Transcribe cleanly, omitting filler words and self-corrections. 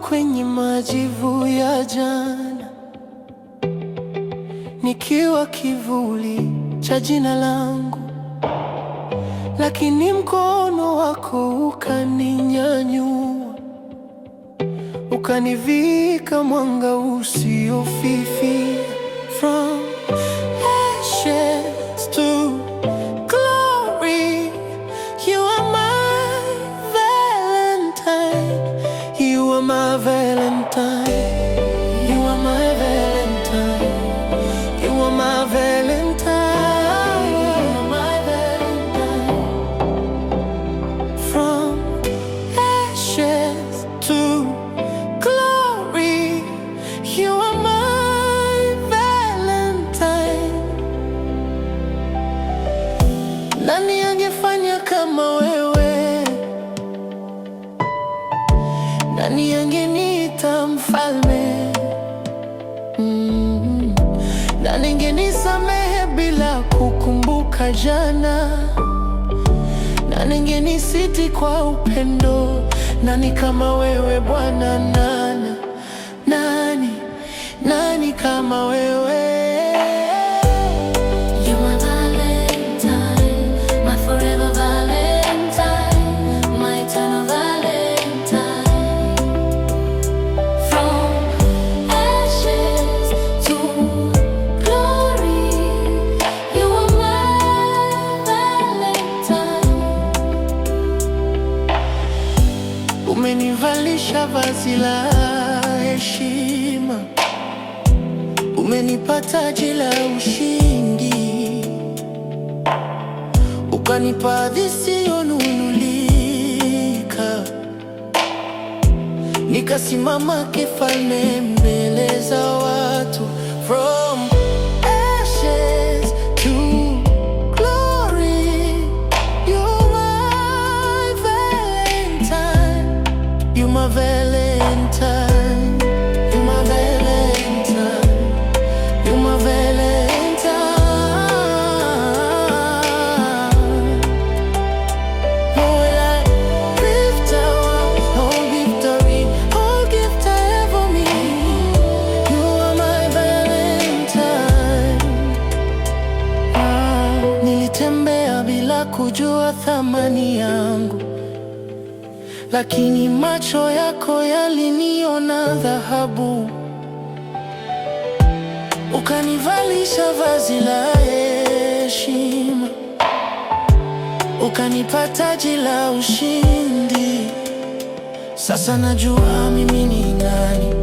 Kwenye majivu ya jana, nikiwa kivuli cha jina langu, lakini mkono wako ukaninyanyua, ukanivika mwanga usiofifia. From ashes to glory, you are my Valentine. You are my Valentine. You are my Valentine. You are my Valentine. You are my Valentine. From ashes to glory, you are my Valentine. Nani angefanya kama wewe? Nani angeniita mfalme? Nani angenisamehe bila kukumbuka jana? Nani angenisitiri kwa upendo? Nani kama wewe Bwana? Nani, nani, nani kama wewe? You're my Valentine, my forever Valentine, my eternal Valentine. From ashes to glory, you are my Valentine. Umenivalisha vazi la heshima, umenipa taji la ushindi, ukanipa hadhi isiyonunulika, nikasimama kifalme mbele za watu. From ashes to glory, you're my Valentine. You're my Valentine. You're my Valentine. You're my Valentine. Oh, like oh victory, oh gift I ever need. You are my Valentine. Ah, nilitembea bila kujua thamani yangu, lakini macho yako yaliniona dhahabu, ukanivalisha vazi la heshima, ukanipa taji la ushindi. Sasa najua mimi ni nani.